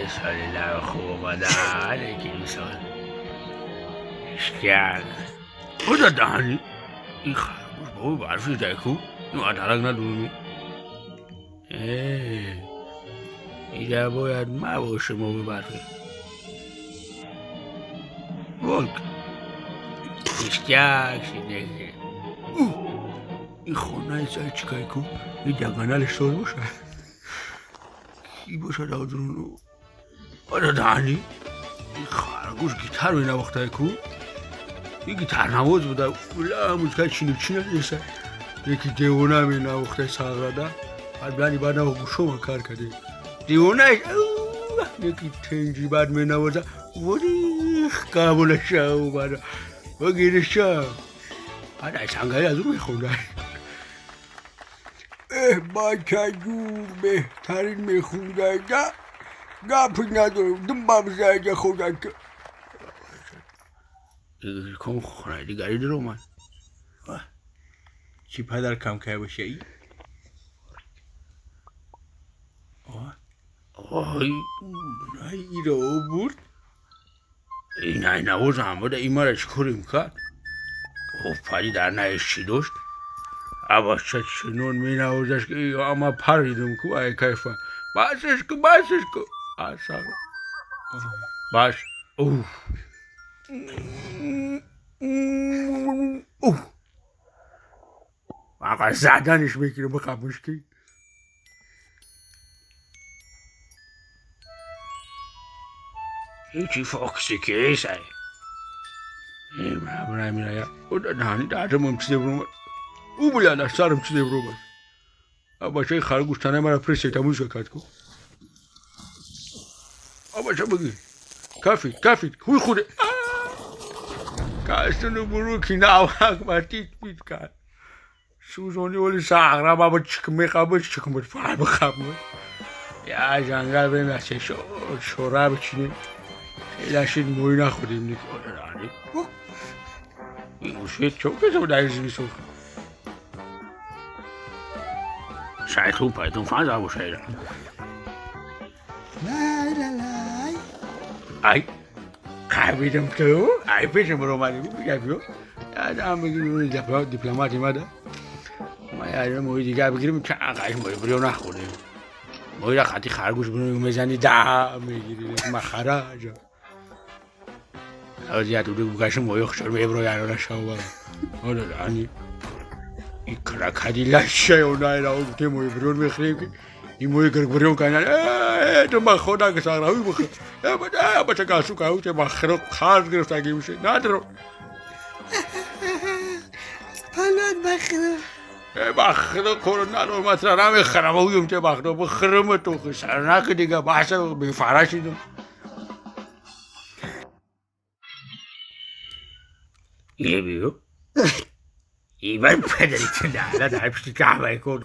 سال نو خوب آمدن که سال اشتیاق خدا دهانی این خرگوش بابا برفی دکو این ادرک ندونی ایده باید مباشه ما به برفی ولک اشتیاق شده. این خانه سای چیکای کو این دگانال شور باشه کی باشه دادرونو آره دهانی این خرگوش گیتار می نواخته کو این گیتار نواز بوده ولا موزیکای چینی چینی نیست یکی دیوانه می نواخته ساغرادا بعد بیانی بعد نوا گوشو کار کرده دیوانه یکی تنجی بعد می نوازه ولی قابل شو بعد بگیره شو بعد از سنگای از اون میخونده. بچه جور بهترین میخونده گپی ندارم دنبم زده خودم که کن خونه دیگری در اومد. چی پدر کم که باشه ای؟ آی نه ای را برد این نه نواز هم بوده این مرا چکاریم کرد؟ او پری در نهش چی داشت؟ ابا چنون می نوازش که اما پریدم کو ای کیفه بسش کو بسش کو اصلا باش. اوه اوه آقا زدنش میگیره بخموش کی هیچی فاکسی که ایسای این میره او دهانی دادم چیزی برو او بولا سرم چیزی برو بس ابا چه خرگوش تنه مرا پرسی تموز کرد کو ابا چه بگی کافی کافی خوی خوده کاشتنو برو کی ناوک ما تیت پیت کرد سوزونی ولی ساغرا بابا چکمه قابل چکمه فهم خم یا جنگل بریم از شورا بچینیم خیلی اشید موی نخوریم نیک آره این موشید چون که تو در زمی سوخ شاید تو پایتون فضا باشه. لای لای لای ای قابیدم تو ای پیشم برو مالی بگم بیو یادم بگیم دیپلماتی ماده ما یادم موی دیگه بگیریم که آقایش موی بریو نخوریم موی را خطی خرگوش برو میزنی ده میگیری مخرا جا از یاد رو بگاش موی خشر می برو یارو نشاو آره دانی این کرکادی لاشه اونای را گفته موی برو میخریم که این موی گرگ برو کنه تو ما خدا که ساراوی بخ بچه کاسو کاو ته مخرو خاص گرفتگی میشه ندرو پلان بخرو بخرو کرونا رو مثلا نمیخرم اویم ته بخرو بخرم تو سرناک دیگه بحث به فراشیدم یه بیو ایبر پدری که نه نه پشتی کعبه کن.